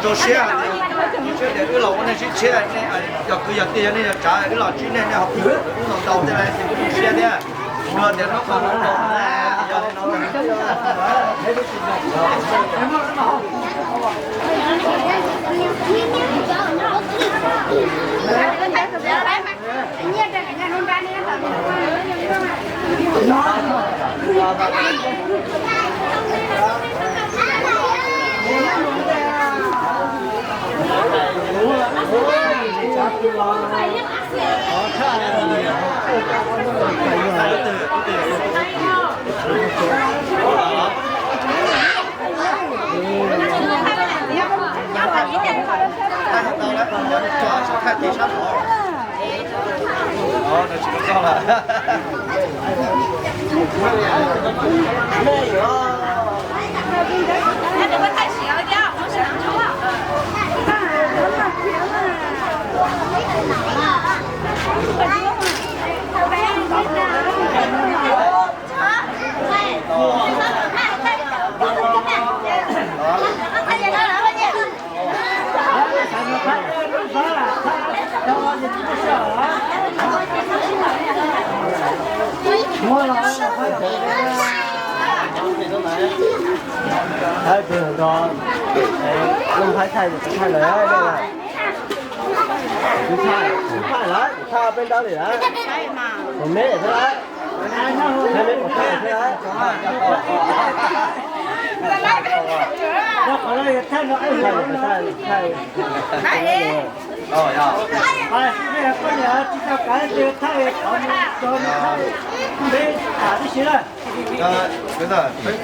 Rau siab hais tias, wb los ua neej sib tshiab, nej yog kwv yog tij yog nej yog tsav, wb los ntsib nej, nej ho pw ntau ntau thiab, rau siab thiab. Luag tias hnub qhov hnub no, yog li no. Thaij pes nrog, lub thaij thaij thaij lawm, thaij lawm, thaij peb nrab li lawm, tus me thiab lawm, thaij me tus thaij thiab lawm.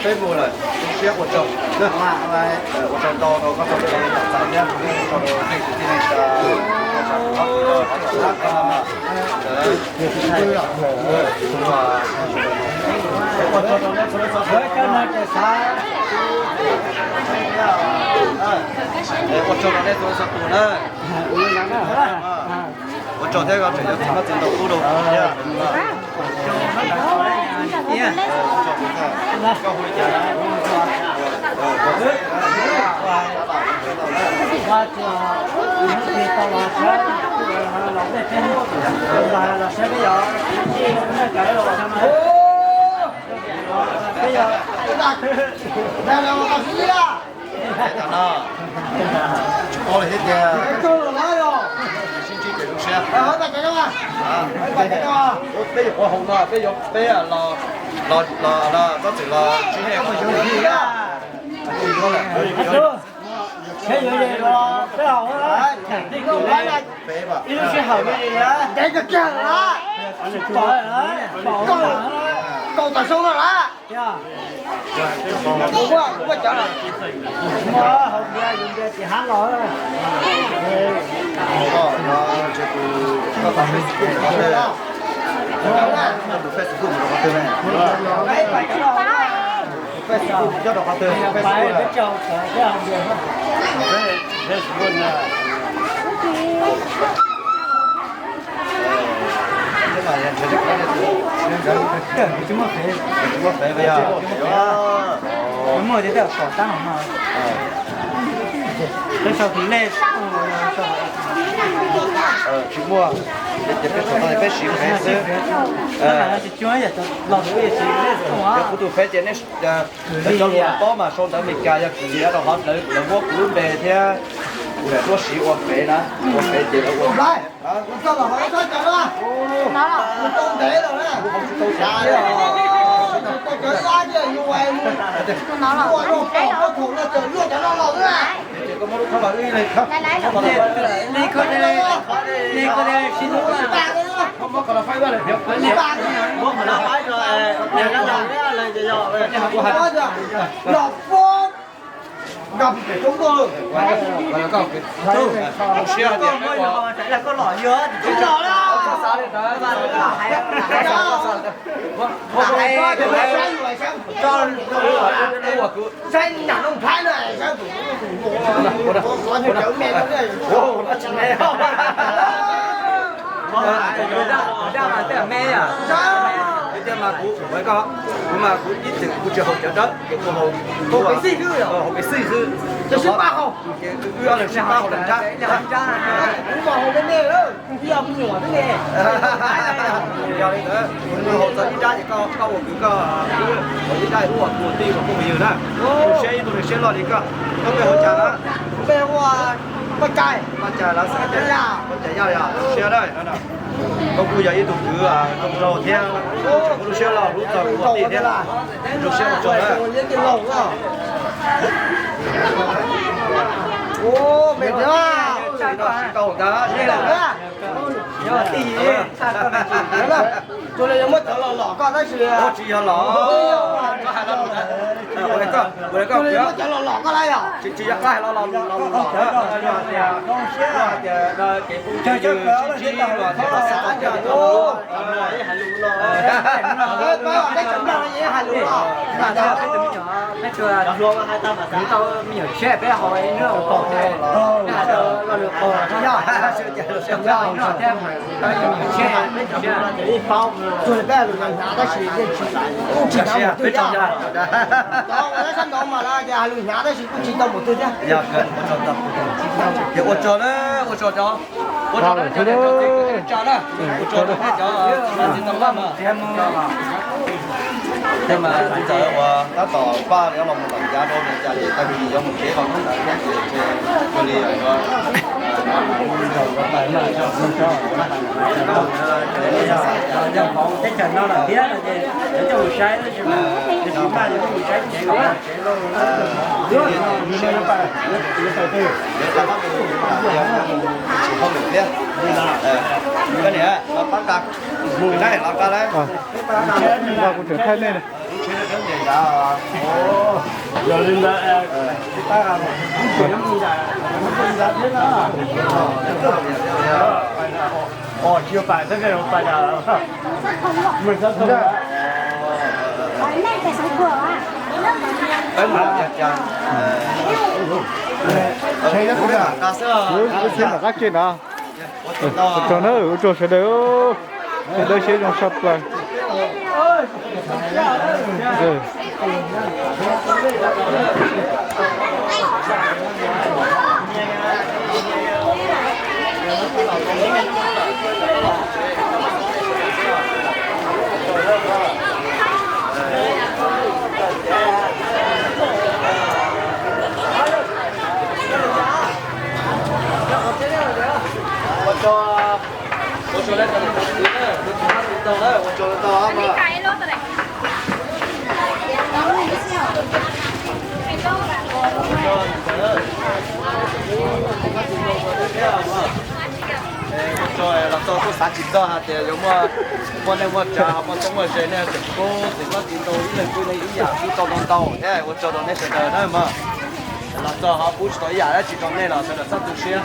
Peb mus lawm, zoo siab ua tsaug, ua tsaug ntau rau koj txoj kev txav thiab ua tsaug rau nej kwv tij neej tsa, ua tsaug rau nej txhua leej txhua tus. Ua tsaug rau nej txhua leej txhua tus na. Ua tsaug thiab, tseem yuav txiv hmab txiv ntoo pub rau thiab. Tsis paub li thiab tiag. Sib ntsib ces zoo siab. Peb yuav qhuav hauv no, peb yuav peb los, los, los, txhob txwm los ntsib nej. Ib lub sij hawm li ntev kawg kiag lawm, kaum tawm xyoo no lawm. Kuv muaj, kuv muaj cov lawm. Muaj hauv ntiav yus ntiav tsis hab los. Facebook coj rau qhov twg? Facebook. Muaj tias kom tab hov no. Peb sau tus lej. Tsis muaj, ces peb siv fev xwb. Yog kuv tus fev ces nej, cov lus paub mas sau ntawv Amelikas, yog kuv li rau qhov lawv muab kuv lub npe thiab kuv daim duab siv ua fev na, ua fev ces lawv ua. Los poob. Tiag mas kuv, kuv mas kuv ib txwm kuv tsis haus cawv dawb ces kuv haus, haus kev xij xwb. Wb ob leeg sib pab haus leej rab. Yog li ntawd, kuv haus txog ib rab ces koj ua kwv koj, haus ib rab ua kwv ua tij ua phooj ua ywg na. Siab ib tug siab loj li koj, koj npe hu cas na? Paj Cai, Paj Cai los xav, Paj Cai yog siab na. Koj kuj yog ib tug kwv zoo nraug thiab, kuv lub siab loj hlub txog kuv ua tij thiab. Zoo siab ua tsaug na. Tsis tau ntag. Tus li yuav muab cov los lom koj tab sis, tsis yog los, tus li yuav muab cov los lom koj lawm yog, tsis yog koj hais los los los. Tias kev pub cai sib ntsib los tias los xav tias, peb cov Nplog no yeej hais lus los, peb tus me nyuam, peb tus me nyuam, peb tau me nyuam tshiab peb haus ib hnub, peb hais rau lo lus qaug, yog, yog thiab, peb me nyuam tshiab, peb cov Nplog no yeej paub, tsuas peb hais lus hnav tab sis yeej tsis, kuj tsis tau mus twg thiab. Cov ua sab ntawd mas lawv tias hais lus hnav tab sis kuj tsis tau mus twg thiab. Ces ua tsaug na, ua tsaug cov, ua tsaug rau cov txiv tsa na, ua tsaug rau peb cov txiv tau laj mas. Tej mas txiv ntxawm uas tab tom paj yuav los mus tom cav rau li cas ces tag kis yuav mus tsev los hnub ntawd thiab ces ua li teb chaws no lawm thiab no ces yuav coj mus saib tab sis mas yuav coj mus saib tsev los tsev lauj. Koj niam, los pab nqa, mus nqa los nqa lauj. Kuv tseem thaij nej. Yog li ntawd, tsis pab nqa, tsis pab nqa thiab na. Ua tsis pais thiab, pais nqa. Kuv thiab mam qab ke na. Ua tsaug na, ua tsaug sawv daws, sawv daws siab zoo tshaj plaws. Ua tsaug, ua tsaug, ua tsaug, ua tsaug. Los txog kuj xav tsis txog hais tias yuav muaj, muaj neej muaj tsav, muaj txheeb muaj ze, nej tseem pub txiv hlob txiv ntoo ib leeg pub nej ib yam pub tau ntau ntau thiab. Ua tsaug rau nej sawv daws na mog. Los txog ho pub tsis tau ib yam dab tsi rau nej los sawv daws txhob tu siab,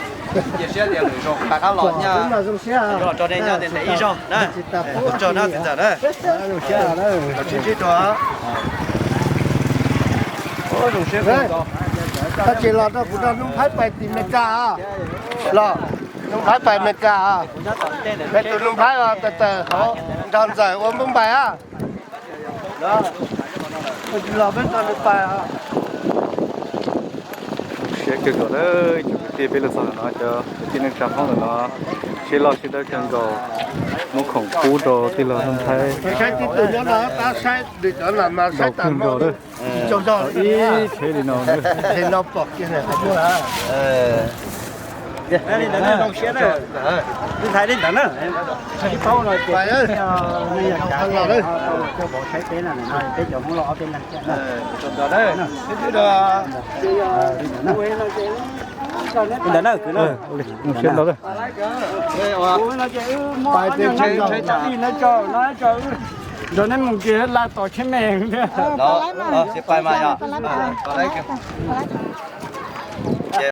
cia siab tias lwm zaus rov qab los nyab, yuav los rau nej nyab ntev ntev ib zaug na. Ua tsaug na txiv ntxawm na. Los sib ntsib dua. Tab sis los rau kuv nrog Nuj Nphaib pais tim Meskas os. Los, Nuj Nphaib pais Meskas os. Peb tus Nuj Nphaib os, tawm tawm hauv nrog ntxawm ua npauj npaim os. Los peb nrog nws pais os. Zoo siab kawg nkaus na, ib tsoom kwv tij peb los txog ntawm no, cov kwv tij neej tsa Hmoob ntawm no, siab loj siab dawb kawg nkaus, muab khoom pub rau tij laug Nuj Nphaib. Saib tib tug nyob no, tab saib nws cov no mas saib tas nkaus lawm. Ib tsheb li no, no pom kiag zoo siab na. Ib thaiv li ntawd na, tsis paub no ces cov vauv saib peb na, peb cov Hmoob los ob peb leeg thiab na. Li ntawd na kwv na. Zoo siab ntau. Nrog neb mus kiag laj tos tsheb me thiab. Tsis pais mas yog.